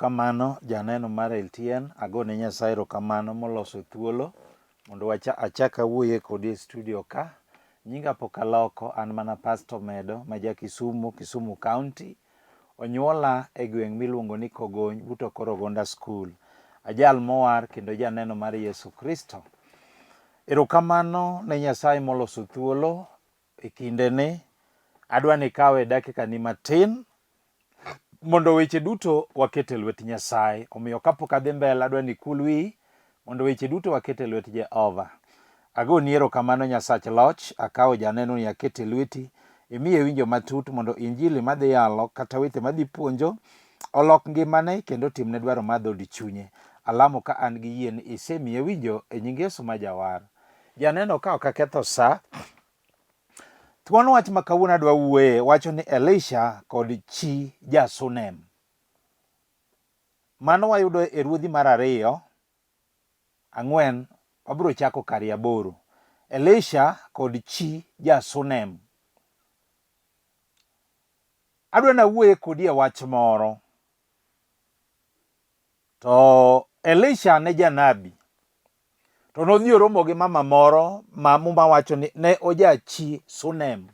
Erokamano janeno mar LTN, agone Nyasaye erokamano moloso thuolo mondo wacha, achak awuoye kodi e studio ka. Nyinga pok aloko, an mana Pastor Medo ma ja Kisumu, Kisumu County. Onyuola e gweng' miluongo ni Kogony but Okoro Ogonda School. Ajal mowar kendo janeno mar Yesu Kristo. Erokamano ne Nyasaye moloso thuolo e kindeni. Adwa ni ikawe dakika ni matin mondo weche duto waket e lwet Nyasaye. Omiyo kapok adhi mbele adwa ni ikul wiyi mondo weche duto waket e lwet Jehova. Agoni erokamano Nyasach loch, akawo janeno ni aketo e lweti, imiye winjo matut mondo injili madhi yalo kata weche madhi puonjo olok ngimane kendo otimne dwaro mar dhood chunye. Alamo ka an gi yie ni isemiye winjo e nying Yesu ma Jawar. Janeno ka ok aketho sa, Thuon wach ma kawuono adwa wuoye wacho ni Elisha kod chi ja-Sunem. Mano wayudo e Ruodhi mar ariyo ang'wen, wabiro chako kar aboro. Elisha kod chi ja-Sunem. Adwa nawuoye kodi e wach moro. To Elisha ne janabi. To nodhi oromo gi mama moro ma Muma wacho ni ne ojachi Sunem.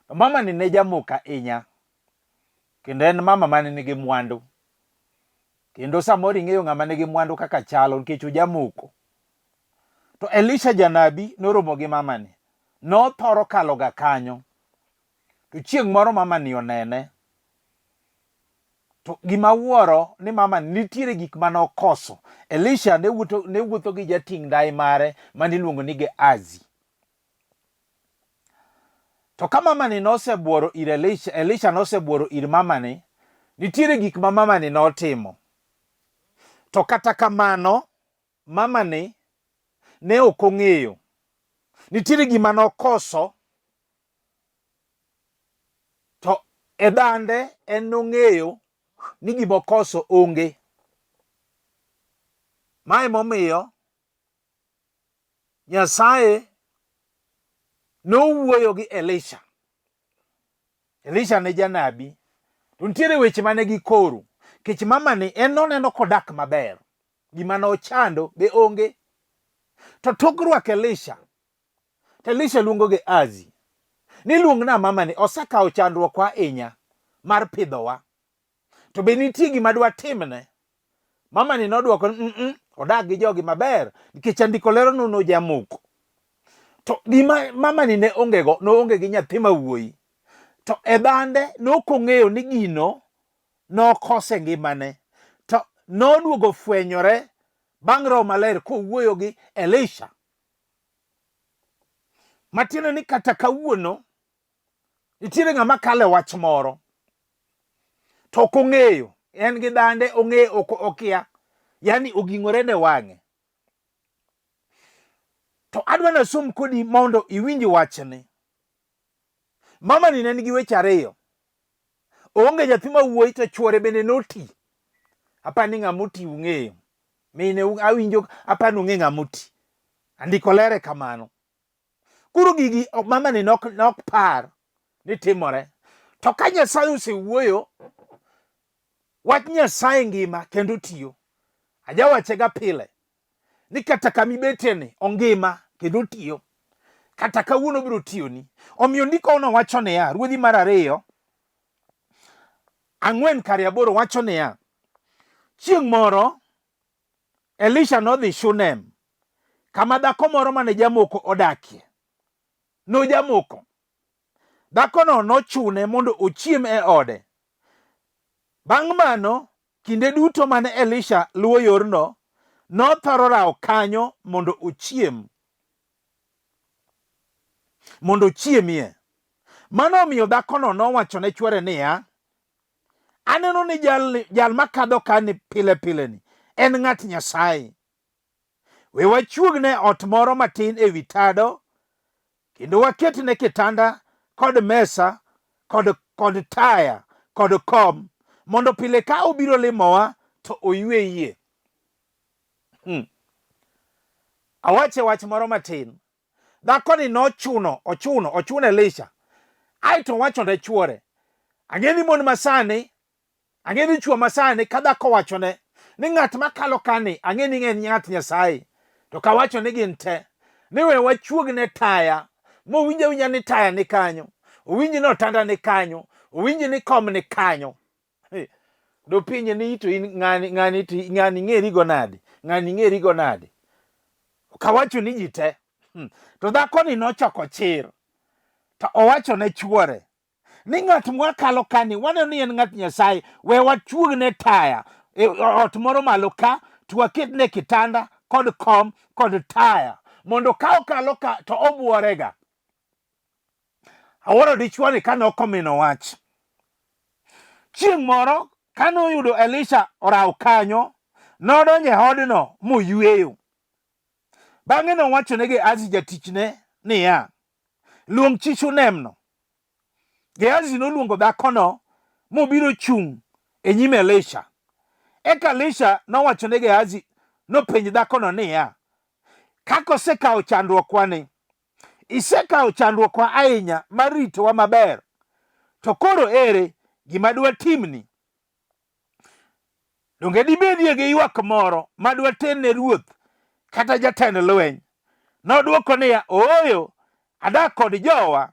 To mama ni ne jamoko ahinya. Kendo en mama mane nigi mwandu. Kendo samoro ing'eyo ng'ama nigi mwandu kaka chalo nikech ojamoko. To Elisha janabi noromo gi mamani. Nothoro kaloga kanyo. To chieng' moro mamani onene. To gima wuoro ni mama nitiere gik mane okoso. Elisha ne wuotho, ne wuotho gi jating' ndayi mare mane iluongo ni Gehazi. To ka mamani nosebuoro ir Elisha, Elisha nosebuoro ir mamani, nitiere gik ma mamani notimo. To kata kamano, mamani ne ok ong'eyo. Nitiere gima nokoso To e dhande en nong'eyo ni gima okoso onge. Mae momiyo Nyasaye nowuoyo gi Elisha. Elisha ne janabi, to nitiere weche mane gikoro. Kech mamani en noneno kodak maber, gima nochando be onge. To tok rwako Elisha, To Elisha luongo Gehazi ni luongna mamani, osekawo chandruokwa ahinya mar pidhowa. To be nitie gima dwatimne? Mamani nodwoko ni mm -mm, odak gi jogi maber nikech andiko lero ni nojamoko. To gima mamani ne ongego, noonge gi nyathi ma wuoyi. To e dhande nokong'eyo ni gino nokose ngimane. To noduogo fwenyore bang' Roho Maler kowuoyo gi Elisha. Matiende ni kata kawuono nitiere ng'ama kalo e wach moro to ok ong'eyo, en gi dhande ong'e ok okia, yani oging'ore ne wang'e. To adwa nasom kodi mondo iwinj wachni. Mamani ne nigi weche ariyo. Oonge nyathi ma wuoyi to chuore bende noti. Apani ni ng'ama oti ung'eyo. Mine awinjo apani ung'e ng'ama oti. Andiko lere kamano. Koro gigi mamani nok nok par ni timore. To ka Nyasaye osewuoyo, wach Nyasaye ngima kendo tiyo. Ajawachega pile ni kata kama ibetieni ongima kendo otiyo. Kata kawuono obiro tiyoni. Omiyo ndikono wacho niya, Ruodhi mar ariyo ang'wen kare aboro wacho niya, chieng' moro Elisha nodhi Shunem kama dhako moro mane jamoko odakie. Nojamoko. Dhakono nochune mondo ochiem e ode. Bang' mano, kinde duto mane Elisha luwo yorno, nothoro rawo kanyo mondo ochiem. Mondo ochiemie. Mano omiyo dhakono nowacho ne chwore niya, Aneno ni jal, jal makadho kani pile pile ni en ng'at Nyasaye. We wachuogne ot moro matin e wi tado kendo waketne kitanda kod mesa kod, kod taya kod kom mondo pile ka obiro limowa to oyueyie. Awache wach moro matin. Dhakoni nochuno, ochuno, ochuno Elisha. Aeto owacho ne chuore. Ang'e ni mon masani Ang'e ni chwo masani ka dhako wachone ni ng'at makalo kani ang'e ni en ng'at Nyasaye to kawacho ni gin te ni we wachuogne taya mowinj awinja ni taya ni kanyo owinj ni otanda ni kanyo owinj ni kom ni kanyo dopenje ni to in ng'ani ng'ani to ng'ani ng'eri go nadi ng'ani ng'eri go nadi kawacho ni ji te To dhakoni nochoko chir to owacho ne chwore ni ng'at mwakalo kani waneno ni en ng'at Nyasaye, we wachuogne taya e ot moro malo ka to waketne kitanda kod kom kod taya mondo ka okalo ka to obuorega. Awuoro dichwoni kane ok omino wach. Chieng' moro kane oyudo Elisha orawo kanyo, nodonjo e odno moyweyo. Bang'e nowacho ne Gehazi jatichne niya, Luong chi Shunemno. Gehazi noluongo dhakono mobiro chung' e nyim Elisha. Eka Elisha nowacho ne Gehazi nopenj dhakono niya, Kaka osekawo chandruokwani, isekawo chandruokwa ahinya mar ritowa maber, to koro ere gima dwatimni? Donge dibedie gi ywak moro ma dwater ne ruoth kata jatend lweny? Nodwoko niya, Ooyo, adak kod jowa.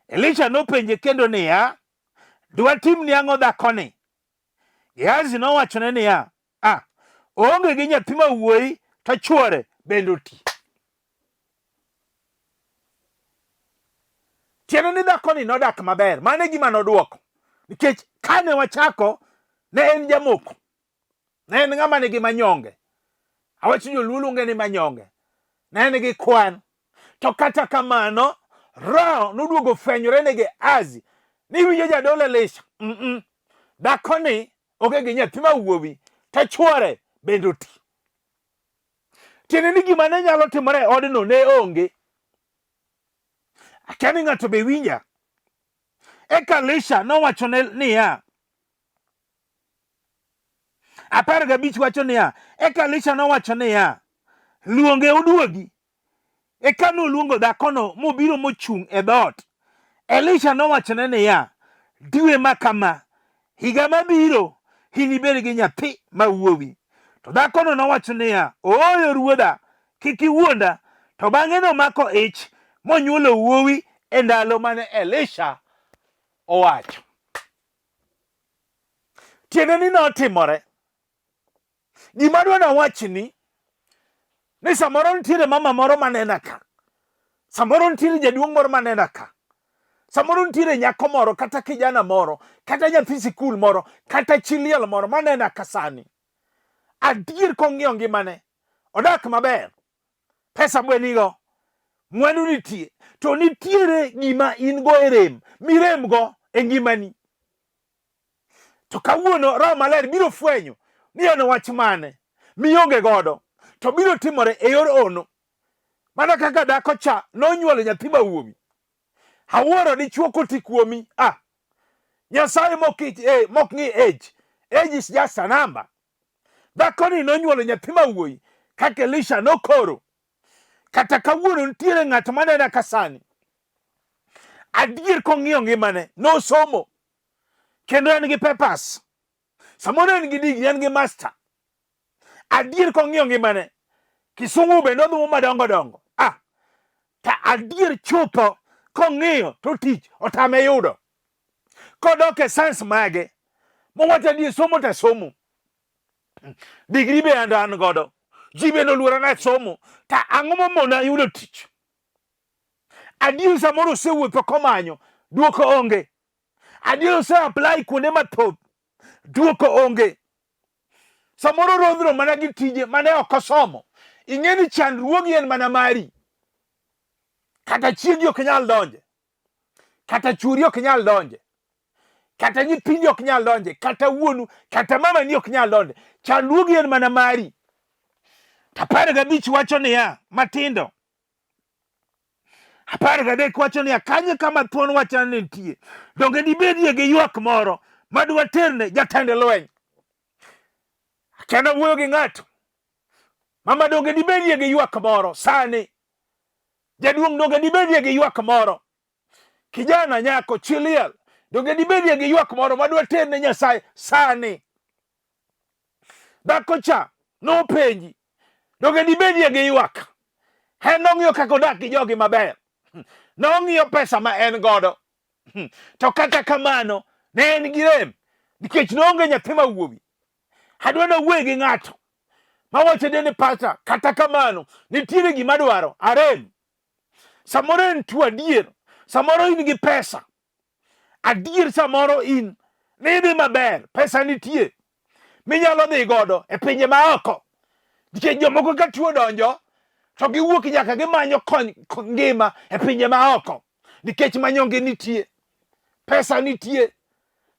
Elisha nopenje kendo niya, Dwatimni ang'o dhakoni? Gehazi nowachone niya, Ah, oonge gi nyathi ma wuoyi to chwore bende oti. Tiende ni dhakoni nodak maber. Mano e gima nodwoko. Nikech kane wachako, ne en jamoko. Ne en ng'ama nigi manyonge. Awacho joluo luonge ni manyonge. Ne en gi kwan. To kata kamano, Roho noduogo fwenyore ne Gehazi ni winjo jadolo Elisha. Mm -mm. Dhakoni onge gi nyathi ma wuowi to chwore bende oti. Tiende ni gima ne nyalo timore e odno ne onge. Akia ni ng'ato be winja. Eka Elisha nowachone niya, 15 wacho niya, eka Elisha nowacho niya, luonge oduogi. Eka noluongo dhakono mobiro mochung' e dhoot. Elisha nowachone niya, Dwe ma kama, higa mabiro, inibed gi nyathi ma wuowi. To dhakono nowacho niya, Ooyo ruodha, kik iwuonda. To bang'e nomako ich monyuolo wuowi e ndalo mane Elisha owacho. Tiende ni notimore. Gima adwa nawachni ni samoro nitiere mama moro manena ka, samoro nitiere jaduong' moro manena ka, samoro nitiere nyako moro kata kijana moro kata nyathi sikul moro kata chi liel moro manena ka sani. Adier kong'iyo ngimane, odak maber, pesa bwe nigo, mwandu nitie, to nitiere gima in go e rem, mirem go e ngimani. To kawuono Roho Maler biro fwenyo ni en wach mane mionge godo to biro timore e yor ono. Mana kaka dhako cha nonyuolo nyathi ma wuowi. Awuoro dichuo koti kuomi. Ah. Nyasaye mok mok ng'i age. Age is just a number. Dhakoni nonyuolo nyathi ma wuoyi kaka Elisha nokoro. Kata kawuono nitiere ng'at manena ka sani. Adier kong'iyo ngimane, nosomo kendo en gi papers. Samoro en gi degree, en gi master. Adier kong'iyo ngimane, kisungu bende odhumo madongo dongo. Ah, ta adier chutho kong'iyo to tich otame yudo. Kodok e science mage, mowacho adier somo to somo. Degree be an godo. Ji bende oluora na somo. Ta ang'o momona yudo tich? Adier samoro osewuotho komanyo, duoko onge. Adier ose apply kuonde mathoth, duoko onge. Samoro rodhro mana gi tije mane ok osomo. Ing'e ni chandruogi en mana mari. Kata chiegi ok nyal donje. Kata chuori ok nyal donje. Kata nyithindi ok nyal donje. Kata wuonu, kata mamani ok nyal donje. Chandruogi en mana mari. 15 wacho niya, matindo 13 wacho niya, kanyo kama thuon wachna ne nitie, donge dibedie gi ywak moro ma dwaterne jatend lweny? Kendo wuoyo gi ng'ato, mama, donge dibedie gi ywak moro sani? Jaduong', donge dibedie gi ywak moro? Kijana, nyako, chi liel, Donge dibedie gi ywak moro madwa ter ne Nyasaye sani? Dhako cha nopenji, donge dibedie gi ywak? En nong'iyo kaka odak gi jogi maber. Nong'iyo pesa ma en godo. To kata kamano, ne en gi rem nikech noonge nyathi ma wuowi. Adwa nawuoye gi ng'ato mawacho ni pasta, kata kamano nitiere gima adwaro, arem. Samoro en tuo adier, samoro in gi pesa adier, samoro in nidhi maber, pesa nitie minyalo dhi godo e pinje maoko, nikech jomoko ka tuo donjo to giwuok nyaka gimanyo kony ngima e pinje maoko, nikech manyonge nitie, pesa nitie,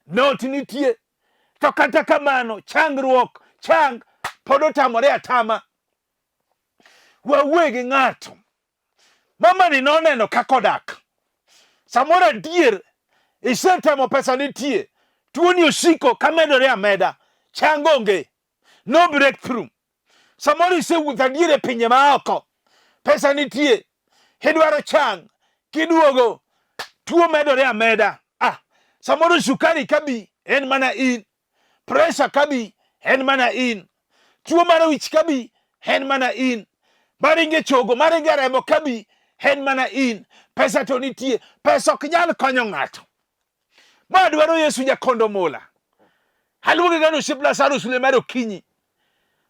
not nitie, to kata kamano changruok chang pod otamore atama. Wawuoye gi ng'ato. Mamani noneno kaka odak. Samoro adier isetemo, pesa nitie, tuoni osiko kamedore ameda, chang onge, no breakthrough. Samoro isewuotho adier e pinje maoko, pesa nitie, idwaro chang, kiduogo tuo medore ameda. Ah, samoro sukari kabi en mana in, pressure kabi en mana in, tuo mar wich kabi en mana in, maringe chogo maringe remo kabi en mana in. Pesa to nitie, pesa ok nyal konyo ng'ato. Ma dwaro Yesu jakondo mula. Aluonge gano osiep Lazarus le mar okinyi.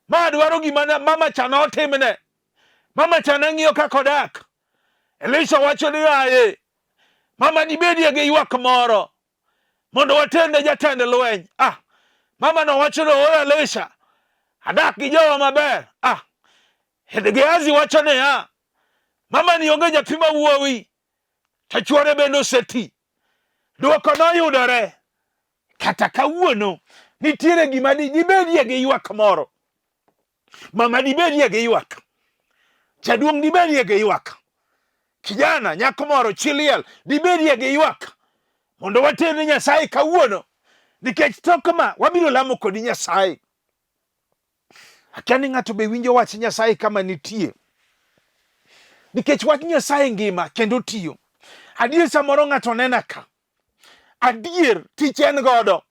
Ma dwaro gima mama cha notimne. Mama cha ne ng'iyo kaka odak. Elisha wacho ni aye, mama dibedie gi ywak moro mondo waterne jatend lweny. Ah, mama nowacho ni ooyo Elisha, adak gi jowa maber. Ah, Gehazi wacho niya, mama ni onge nyathi ma wuowi to chwore bende oseti. Dwoko noyudore. Kata kawuono nitiere gima dibedie gi ywak moro. Mama dibedie gi ywak. Jaduong' dibedie gi ywak. Kijana, nyako moro, chi liel dibedie gi ywak. Mondo water ne Nyasaye kawuono. Nikech tok ma wabiro lamo kodi Nyasaye. Akia ni ng'ato be winjo wach Nyasaye kama nitie. Nikech wach Nyasaye ngima kendo tiyo. Adier samoro ng'ato nena ka. Adier tich en godo.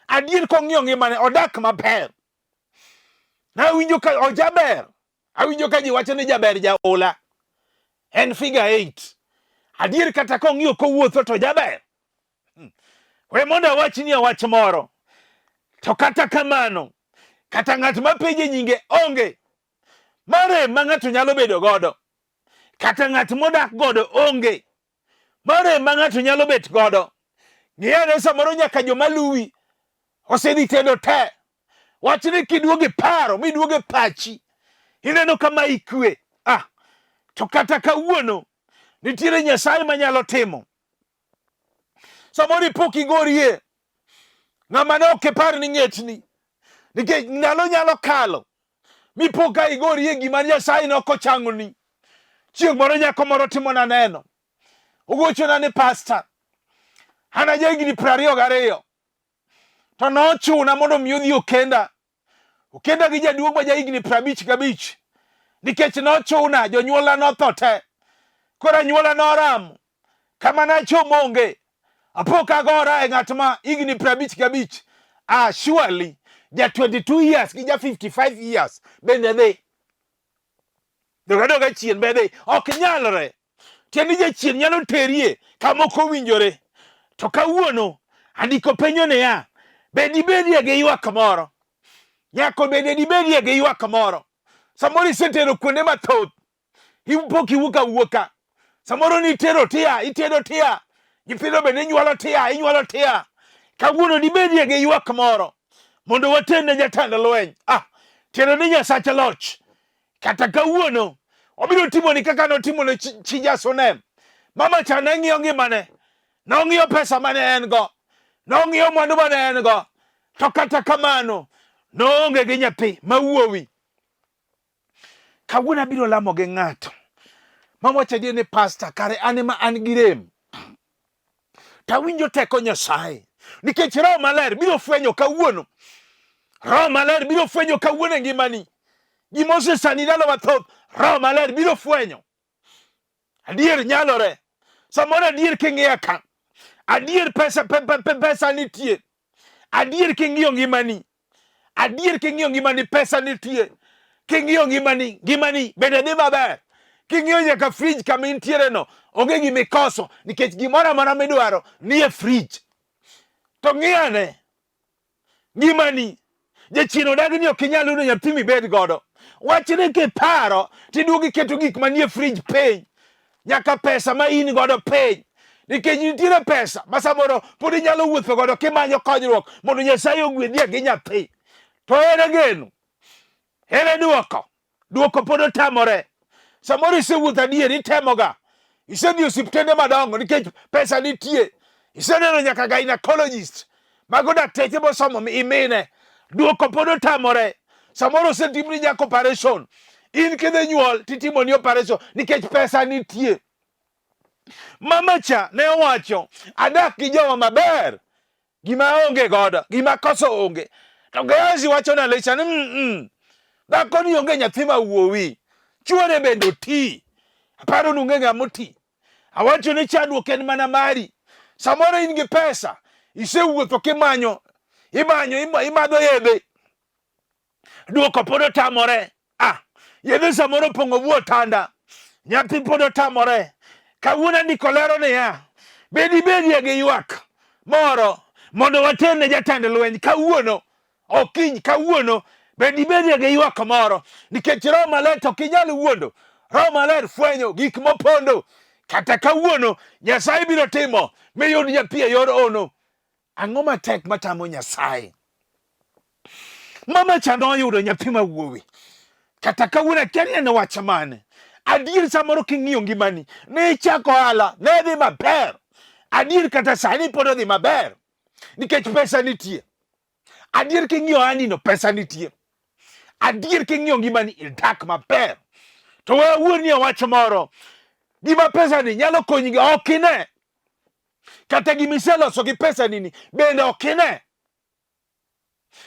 Adier kong'iyo ngimane odak maber. Nawinjo ka ojaber. Awinjo ka ji wacho ni jaber jaola. En figure 8. Adier kata kong'iyo kowuotho to jaber. We mondo awachni wach moro. To kata kamano, kata ng'at ma penje nyinge onge. Mare ma ng'ato nyalo bedo godo. Kata ng'at modak godo onge. Mare ma ng'ato nyalo bet godo. Ng'iyane samoro nyaka joma luwi osedhi tedo te. Wach ni kiduogo e paro miduogo e pachi, ineno kama ikwe. Ah, to kata kawuono nitiere Nyasaye manyalo timo. Samoro ipok igorie ng'ama ne ok ipar ni ng'etni, nikech ndalo nyalo kalo mipo ka igorie gima Nyasaye ne ok ochangoni. Chieng' moro nyako moro timona neno, ogochona ni pasta, an aja higni 22 to nochuna mondo mi odhi okenda. Okenda gi jaduong' ma jahigni 55 nikech nochuna, jonyuolna notho te. Koro anyuola noramo kama nachom onge. Apo ka agora e ng'at ma higni 55. Ah, surely ja 22 years gi ja 55 years bende dhi. Doga doga chien be dhi. Ok nyalre. Tiende ni jachien nyalo terie kama ok owinjore. To kawuono andiko penjo niya, be dibedie gi ywak moro? Nyako bende dibedie gi ywak moro? Samoro isetero kuonde mathoth, pok iwuok awuoka. Samoro nitero tia, itedo tia, nyithindo bende inyuolo tia, inyuolo tia. Kawuono dibedie gi ywak moro mondo water ne jatend lweny. Ah, tiende ni Nyasach loch. Kata kawuono obiro timoni kaka notimo ne chi Jasunem. Mama cha ne ng'iyo ngimane, nong'iyo pesa mane en go, nong'iyo mwandu mane en go, to kata kamano noonge gi nyathi ma wuowi. Kawuono abiro lamo gi ng'ato mawacho adier ni pasta, kare an ema an gi rem tawinjo teko Nyasaye nikech Roho Maler biro fwenyo kawuono. Roho Maler biro fwenyo kawuono e ngimani gima osesani ndalo mathoth. Roho Maler biro fwenyo adier, nyalore samoro adier king'iya ka. Adier pesa pe, pe, pe, pesa nitie. Adier king'iyo ngimani, adier king'iyo ngimani pesa nitie. King'iyo ngimani, ngimani bende dhi maber. King'iyo nyaka fridge kama intiere no, onge gima ikoso nikech gimoro amora midwaro nie fridge. To ng'i ane ngimani, jachien odagi ni ok inyal yudo nyathi mibed godo. Wachni kiparo tiduogo iketo gik manie fridge piny, nyaka pesa ma in godo piny, nikech nitiere pesa ma samoro pod inyalo wuotho godo kimanyo konyruok mondo Nyasaye ogwedhie gi nyathi. To ere geno? Ere duoko? Duoko pod otamore. Samoro isewuotho adier, itemoga, isedhi osiptende madongo nikech pesa nitie, iseneno nyaka gynecologist, mago dakteche mosomo imine, duoko pod otamore. Samoro osetimni nyaka operation, in kidhi nyuol titimoni operation nikech pesa nitie. Mama cha ne owacho, adak gi jowa maber, gima aonge godo, gima koso onge. To Gehazi wacho ne Elisha ni dhako ni onge nyathi ma wuowi, chuore bende oti. Aparo ni onge ng'ama oti. Awacho ni chandruok en mana mari. Samoro in gi pesa, isewuotho kimanyo, imanyo, imadho yedhe, duoko pod otamore. Ah, yedhe samoro opong'o bwo otanda, nyathi pod otamore. Kawuono andiko lero niya, be dibedie gi ywak moro mondo water ne jatend lweny kawuono okiny kawuono be dibedie gi ywak moro nikech Roho Maler to ok inyal wuondo. Roho Maler fwenyo gik mopondo. Kata kawuono Nyasaye biro timo miyud nyathi e yor ono. Ang'o matek matamo Nyasaye? Mama cha noyudo nyathi ma wuowi. Kata kawuono akia ni en wach mane. Adier samoro king'iyo ngimani, ne ichako ohala, ne dhi maber. Adier kata sani pod odhi maber. Nikech pesa nitie. Adier king'iyo ohandino, pesa nitie. Adier king'iyo ngimani, idak maber. To we awuoni e wach moro. Gima pesani nyalo konyi go ok ine. Kata gima iseloso gi pesani ni bende ok ine.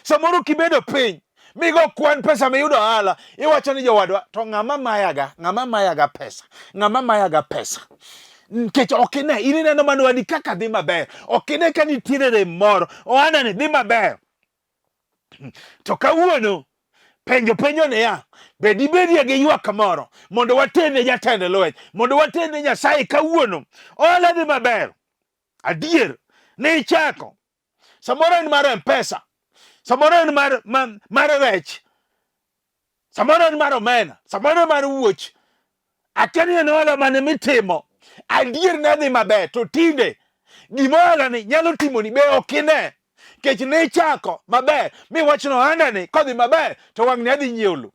Samoro kibedo piny migo kwan pesa miyudo ohala, iwacho ni jowadwa, to ng'ama mayaga, ng'ama mayaga pesa, ng'ama mayaga pesa. Nikech ok ine, in ineno mana wadi kaka dhi maber, ok ine ka nitiere rem moro, ohanda ni dhi maber. To kawuono penjo penjo niya, be dibedie gi ywak moro mondo waterne jatend lweny, mondo waterne Nyasaye kawuono? Ohala dhi maber, adier, ne ichako samoro en mar mpesa, samoro en mar rech, samoro en mar omena, samoro en mar wuoch. Akia ni en ohala mane mitimo. Adier ne dhi maber, to tinde gima ohala ni nyalo timoni be ok ine. Nikech ne ichako maber miwacho ni ohanda ni kodhi maber to wang'ni adhi nyiewo lo.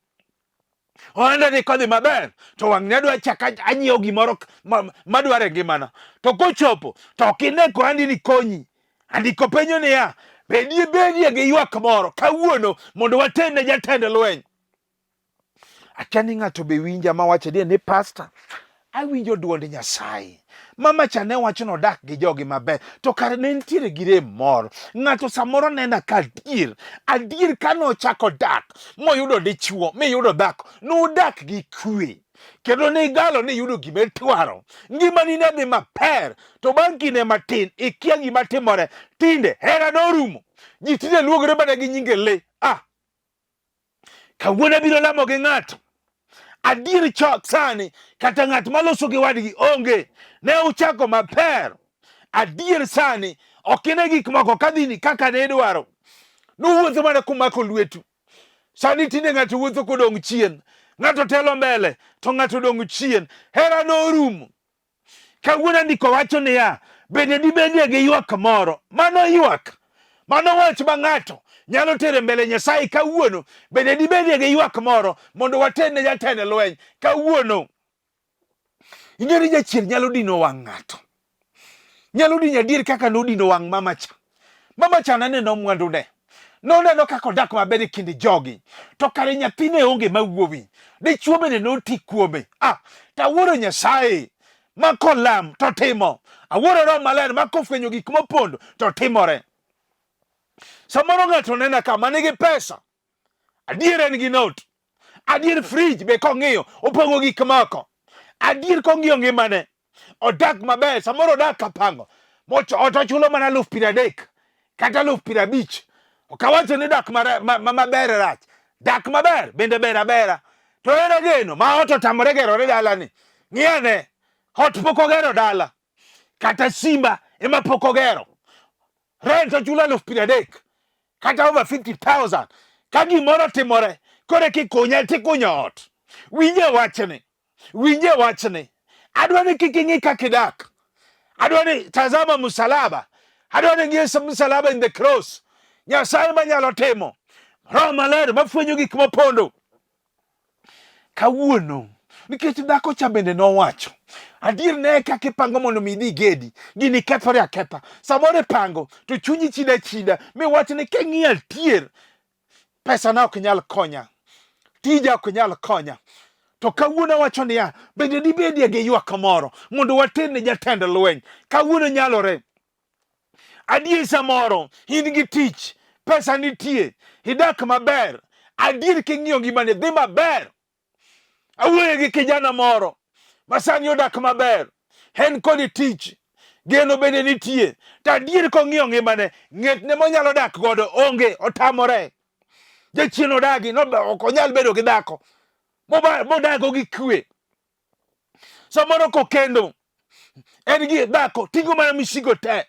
Ohanda ni kodhi maber to wang'ni adwa chaka anyiewo gimoro madwaro e ngimana. To kochopo to ok ine ka ohandi ni konyi. Andiko penjo niya, be dibedie gi ywak moro kawuono mondo waterne jatend lweny? Akia ni ng'ato be winja ma wacho ni pasta, awinjo duond Nyasaye. Mama cha ne wacho nodak gi jogi maber, to kare ne nitiere gi rem moro. Ng'ato samoro nena ka adier, adier ka nochako dak moyudo dichuo miyudo dhako, nudak gi kwe kendo nigalo ni iyudo gima idwaro. Ngimani ne dhi maber, to bang' kinde matin ikia gima timore. Tinde hera norumo, ji tinde luongore mana gi nyinge le. Ah, Kawuono abiro lamo gi ng'ato. Adier chok sani kata ng'at maloso gi wadgi onge. Ne uchako maber. Adier sani ok ine gik moko kadhini kaka ne idwaro. Nuwuotho mana kumako lwetu. Sani tinde ng'ato wuotho kodong' chien. Ng'ato telo mbele to ng'ato odong' chien. Hera norumo. Kawuono andiko wacho niya, bende dibedie gi ywak moro? Mano ywak. Mano wach ma ng'ato nyalo tero mbele Nyasaye kawuono. Bende dibedie gi ywak moro mondo water ne jatend lweny kawuono? Ing'e ni jachien nyalo dino wang' ng'ato. Nyalo dino adier kaka nodino wang' mama cha. Mama cha naneno mwandune. Noneno kaka odak maber e kind jogi. To kare nyathine onge ma wuowi. Dichuo bende noti kuome. Ah, to awuoro Nyasaye ma kolam to timo. Awuoro Roho Maler ma kofwenyo gik mopondo to timore. Samoro ng'ato nena ka ma nigi pesa. Adier en gi note. Adier fridge be kong'iyo opong'o gik moko. Adier kong'iyo ngimane odak maber, samoro odak kapango. Ot ochulo mana 30,000 kata 50,000. Ok awacho ni dak maber rach. Dak maber bende ber abera. To en geno ma ot otamore gerore dalani. Ng'iane, ot pok ogero dala. Kata simba ema pok ogero. Rent ochulo 30,000 kata over 50,000. Ka gimoro otimore, koro kikunye tikunyo ot. Winje wachni. Winje wachni. Adwa ni kik ing'i kaka idak. Adwa ni tazama msalaba. Adwa ni ng'i msalaba in the cross. Nyasaye manyalo timo. Roho Maler mafwenyo gik mopondo. Kawuono, nikech dhako cha bende nowacho, adier ne kaka ipango mondo mi idhi gedi, gini kethore aketha. Samoro ipango to chunyi chida chida miwach ni king'iyo adier pesa na ok nyal konya, tija ok nyal konya. To kawuono awacho niya, bende dibedie gi ywak moro mondo water ne jatend lweny. Kawuono nyalore. Adier samoro in gi tich, pesa nitie, idak maber. Adier king'iyo ngimani dhi maber. Awuoyo gi kijana moro ma sani odak maber, en kod tich, geno bende nitie. To adier kong'iyo ngimane, ng'etne monyalo dak godo onge, otamore. Jachien odagi, ok onyal bedo gi dhako modago gi kwe. Samoro kokendo, en gi dhako, ting'o mana misigo te.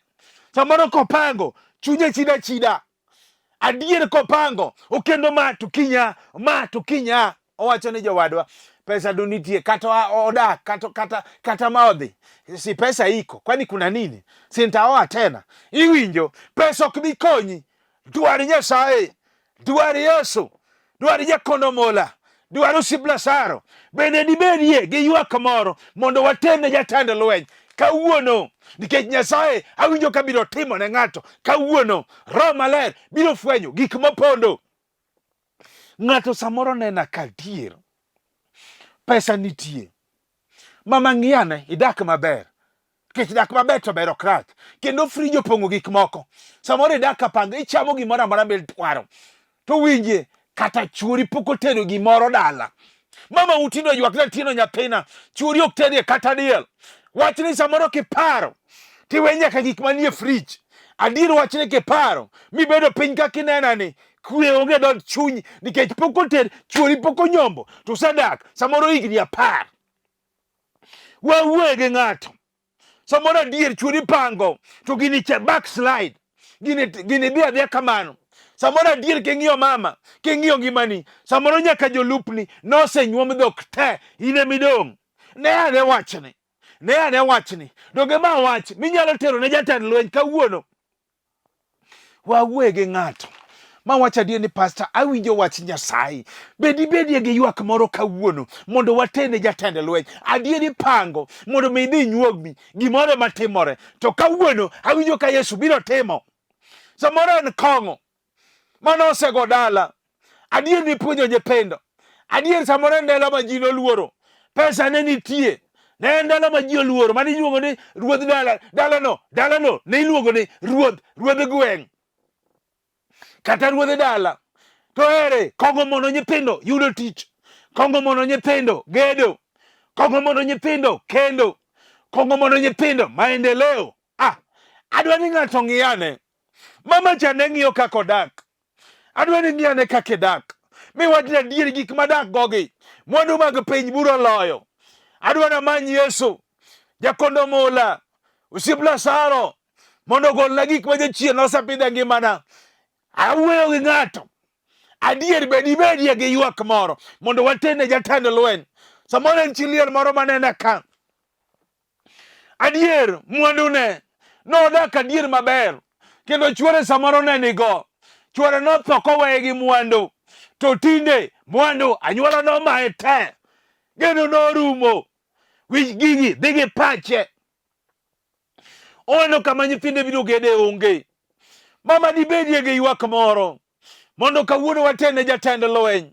Samoro kopango, chunye chida chida. Adier kopango, okendo ma to kinya, ma to kinya. Owacho ni jowadwa, pesa do nitie, kata odak, kata ma odhi. Si pesa iko, kwani kuna nini? Si nitaoa tena. Iwinjo, pesa ok bi konyi. Dwar Nyasaye, dwar Yesu, dwar Jakondo Mola, dwar osiep Lazaro. Bende dibedie gi ywak moro mondo waterne jatend lweny kawuono, nikech Nyasaye awinjo ka biro timo ne ng'ato kawuono. Roho Maler biro fwenyo gik mopondo. Ng'ato samoro nena ka adier pesa nitie, mama ng'iyane, idak maber, nikech dak maber to ber ok rach, kendo frij opong'o gik moko. Samoro idak kapanga, ichamo gimoro amora midwaro, to winje kata chuori pok otedo gimoro dala. Mama utindo ywak na tieno nyathina, chuori ok tedie kata diel. Wachni samoro kiparo tiwe nyaka gik manie frij. Adier wachni kiparo mibedo piny kaka inena ni kwe onge dhood chuny nikech pok oted, chuori pok onyombo, to usedak samoro higni 10. Wawuoye gi ng'ato samoro adier chuori pango to gini cha backslide, gini dhi adhiya kamano. Samoro adier king'iyo mama, king'iyo ngimani, samoro nyaka jolupni nosenyuom dhok te, in emidong'. Ne ane wachni, ne ane wachni, donge ma wach minyalo tero ne jatend lweny kawuono? Wawuoye gi ng'ato ma wacho adier ni pasta, awinjo wach Nyasaye. Be dibedie gi ywak moro kawuono mondo watene jatend lweny? Adier ipango mondo mi idhi inyuogmi gimoro matimore, to kawuono awinjo ka Yesu biro timo. Samoro en kong'o mane osego dala, adier nipuonjo nyithindo, adier samoro en ndalo ma ji noluoro, pesa ne nitie, ne en ndalo ma ji oluoro, mane iluongo ni ruodh dala, dalano, dalano ne iluongo ni ruodh, ruodh gweng' kata ruodh dala. To ere kong'o mono nyithindo yudo tich, kong'o mono nyithindo gedo, kong'o mono nyithindo kendo, kong'o mono nyithindo maendeleo. Ah, adwa ni ng'ato ng'iyane. Mama cha ne ng'iyo kaka odak. Adwa ni ng'iyane kaka idak. Miwach ni adier gik madak gogi, mwandu mag piny buro loyo. Adwa namany Yesu, jakondo mula, osiep Lazaro, mondo ogolna gik ma jachien osepidho e ngimana. Awuoyo gi ng'ato. Adier be dibedie gi ywak moro mondo waterne jatend lweny. Samoro en chi liel moro manena ka. Adier mwandune nodak adier maber, kendo chuore samoro ne nigo. Chuore notho koweye gi mwandu, to tinde mwandu anyuola nomaye te, geno norumo. Winj gigi, dhi gi pache. Oneno kama nyithinde biro gede onge. Mama dibedie gi ywak moro mondo kawuono watene jatend lweny.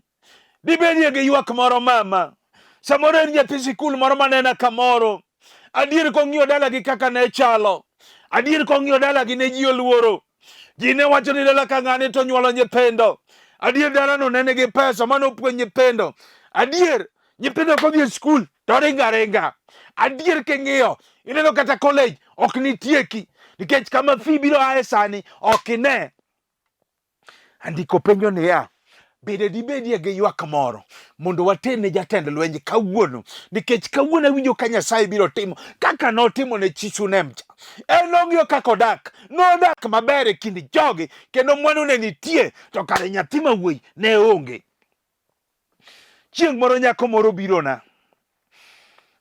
Dibedie gi ywak moro mama. Samoro en nyathi sikul moro manena kamoro. Adier kong'iyo dalagi kaka ne chalo. Adier kong'iyo dalagi ne ji oluoro. Ji ne wacho ni dala ka ng'ani to nyuolo nyithindo. Adier dalano ne nigi pesa mane opuonj nyithindo. Adier nyithindo kodhi e skul to ringa ringa. Adier king'iyo ineno kata college ok nitieki. Nikech kama fee biro aye sani ok ine. Andiko penjo niya, bende dibedie gi ywak moro mondo waterne jatend lweny kawuono? Nikech kawuono awinjo ka Nyasaye biro timo kaka notimo ne chi Shunem cha. En nong'iyo kaka odak, nodak maber e kind jogi kendo mwandu ne nitie, to kare nyathi ma wuoyi ne onge. Chieng' moro nyako moro birona,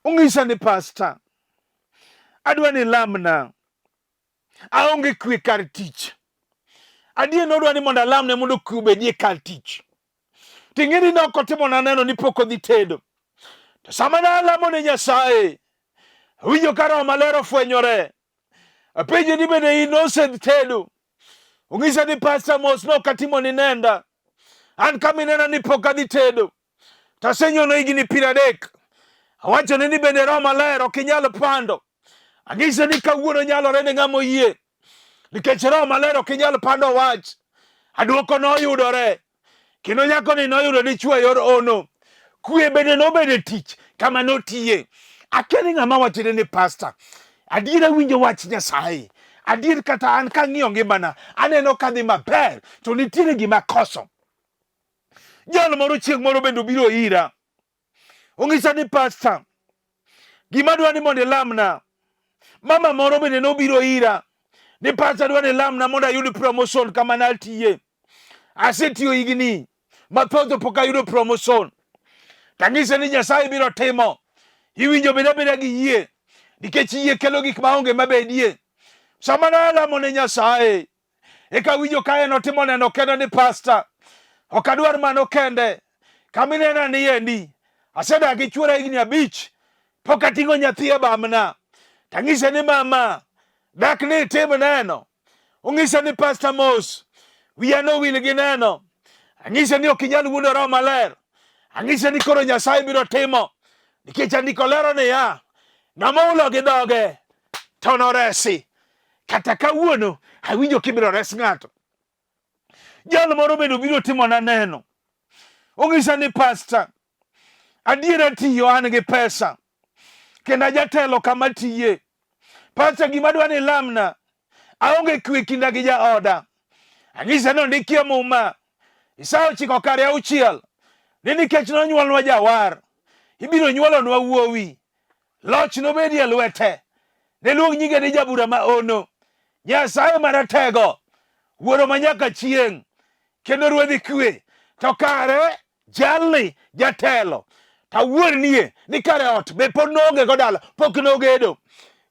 ong'isa ni pasta, adwa ni lamna aonge kwe kar tich. Adier nodwa ni mondo alamne mondo kwe obedie kar tich. To ing'e ni ne ok otimona neno ni pok odhi tedo. To sama ne alamo ne Nyasaye, awinjo ka Roho Maler ofwenyore. Apenje ni bende in nosedhi tedo. Ong'isa ni pasta mos ne ok atimoni nenda. An kama inena ni pok adhi tedo. To asenyono higni 30. Awachone ni bende Roho Maler ok inyal pando. Anyise ni kawuono nyalore ne ng'ama oyie. Nikech Roho Maler ok inyal pando wach. Aduoko noyudore. Kendo nyakoni noyudo dichwo e yor ono. Kwe bende nobedo e tich kama notiye. Akia ni ng'ama wachone ni pasta. Adier awinjo wach Nyasaye. Adier kata an kang'iyo ngimana, aneno kadhi maber, to nitiere gima koso. Jal moro chieng' moro bende obiro ira. Ong'isa ni pasta, gima adwa ni mondo ilamna. Mama moro bende nobiro ira ni pasta adwa ni ilamna mondo ayud promotion kama natiye. Asetiyo higni mathoth to pok ayudo promotion. Tang'ise ni Nyasaye biro timo. Iwinjo bed abeda gi yie nikech yie kelo gik maonge mabedie. Sama nalamo ne Nyasaye Eka winjo ka en otimo neno kende ni pasta, ok adwar mano kende. Kama inena ni endi, asedak gi chuora higni 5, pok ating'o nyathi e bamna. Tang'ise ni mama, dak ni itim neno. Ong'isa ni pasta mos, wiya nowil gi neno. Ang'ise ni ok inyal wuondo Roho Maler. Ang'ise ni koro Nyasaye biro timo. Nikech andiko lero niya, ng'ama ohulo gi dhoge to noresi. Kata kawuono awinjo kibiro res ng'ato. Jal moro bende obiro timona neno. Ong'isa ni pasta, adiera tiyo an gi pesa kendo ajatelo kama tiye. Pasta, gima adwa ni ilamna, aonge kwe kinda gi jaoda. Ang'ise ni ondikie muma Isaya 9 kare 6 ni nikech nonyuolnwa jawar, ibiro nyuolonwa wuowi, Loch nobedi e lwete. Ne luong nyinge ni Jabura ma ono, Nyasaye Maratego, Wuoro ma nyaka chieng', kendo Ruodh kwe. To kare jalni jatelo tawuor nie ni kare ot be pod noonge go dala, pok nogedo.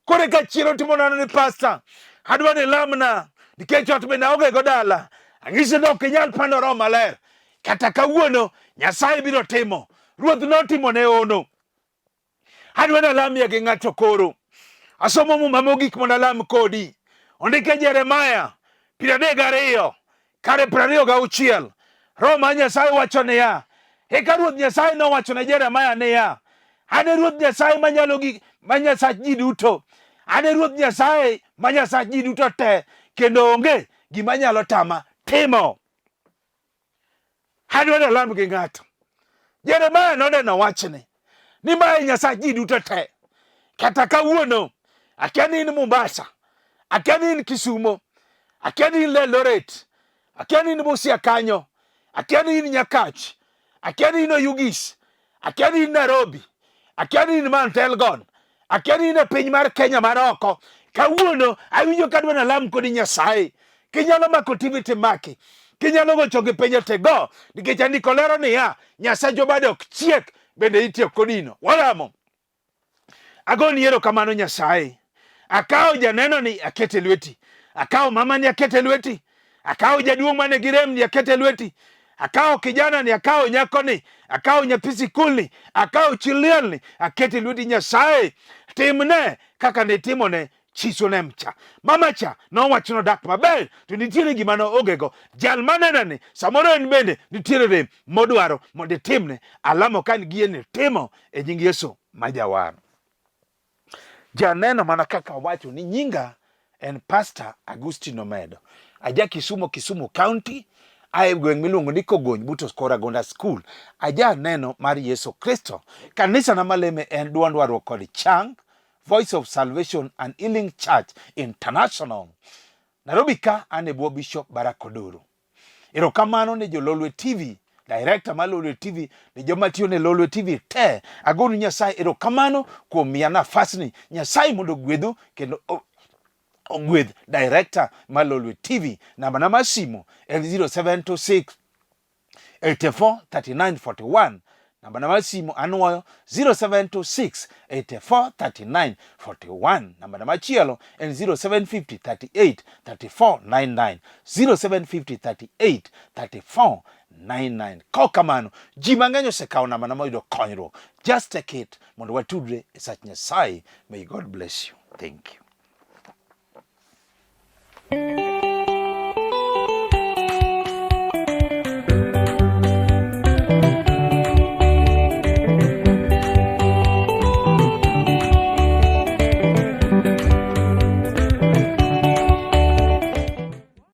Koro eka chien otimo nano ni pasta, adwa ni lamna nikech ot bende aonge go dala. Ang'ise ni ok inyal pando Roho Maler. Kata kawuono Nyasaye biro timo. Ruoth notimo ne ono. Adwa ni alamie gi ng'ato koro. Asomo muma mogik mondo alam kodi. Ondike Jeremaya 32 kare 26. Roho mar Nyasaye wacho niya, eka Ruoth Nyasaye nowacho ne Jeremaya niya, an e Ruoth Nyasaye manyalo gi ma Nyasach ji duto. An e Ruoth Nyasaye ma Nyasach ji duto te, kendo onge gima nyalo tama timo. Adwa ni alam gi ng'ato. Jeremia noneno wachni ni mae Nyasach ji duto te. Kata kawuono akia ni in Mombasa, akia ni in Kisumo, akia ni in Eldoret, akia ni in Busia kanyo, akia ni in Nyakach, akia ni in Oyugis, akia ni in Nairobi, akia ni in Mount Elgon, akia ni in e piny mar Kenya mar oko. Kawuono awinjo ka adwa nalam kodi Nyasaye. Kinyalo mako TV timaki. Kinyalo gocho gi penjo te go. Nikech andiko lero niya, Nyasaye bade ok chiek bende itiyo kodino. Walamo. Agoni erokamano Nyasaye. Akawo janeno ni akete lweti. Akawo mama ni akete lweti. Akawo jaduong' mane gi rem ni akete lweti. Akawo kijana ni, akawo nyako ni, akawo nyathi sikul ni, akawo chi liel ni, akete lweti Nyasaye. Timne kaka nitimone chi Shunem cha. Mama cha nowacho nodak maber, to nitiere gima noongego. Jal manena ni samoro en bende nitiere rem modwaro mondo itimne. Alamo ka en gi yie ni timo e nying Yesu ma jawar. Janeno mana kaka wacho ni nyinga en Pastor Agustino Omedo. Aja Kisumo, Kisumu County, ae gweng' miluongo ni Kogony but Koragonda School. Aja neno mar Yesu Kristo. Kanisa na maleme en Duond Warruok kod Chang. Voice of Salvation and Healing Church International. Nairobi ka an e bwo Bishop Barack Odoro. Erokamano ne jo Lolwe TV, director mar Lolwe TV, ne joma tiyo ne Lolwe TV te. Agonu Nyasaye erokamano kuom miya nafasni. Nyasaye mondo ogwedhu kendo ogwedh director mar Lolwe TV. Namba na mar simu en 0726 84 39 41. Namba na mar simu anwoyo 0726 84 39 41. Namba na machielo en 0750 38 34 99. 0750 38 34 99. Kaok kamano, ji mang'eny osekawo namba na moyudo konyruok. Just take it mondo watudre e sach Nyasaye. May God bless you. Thank you.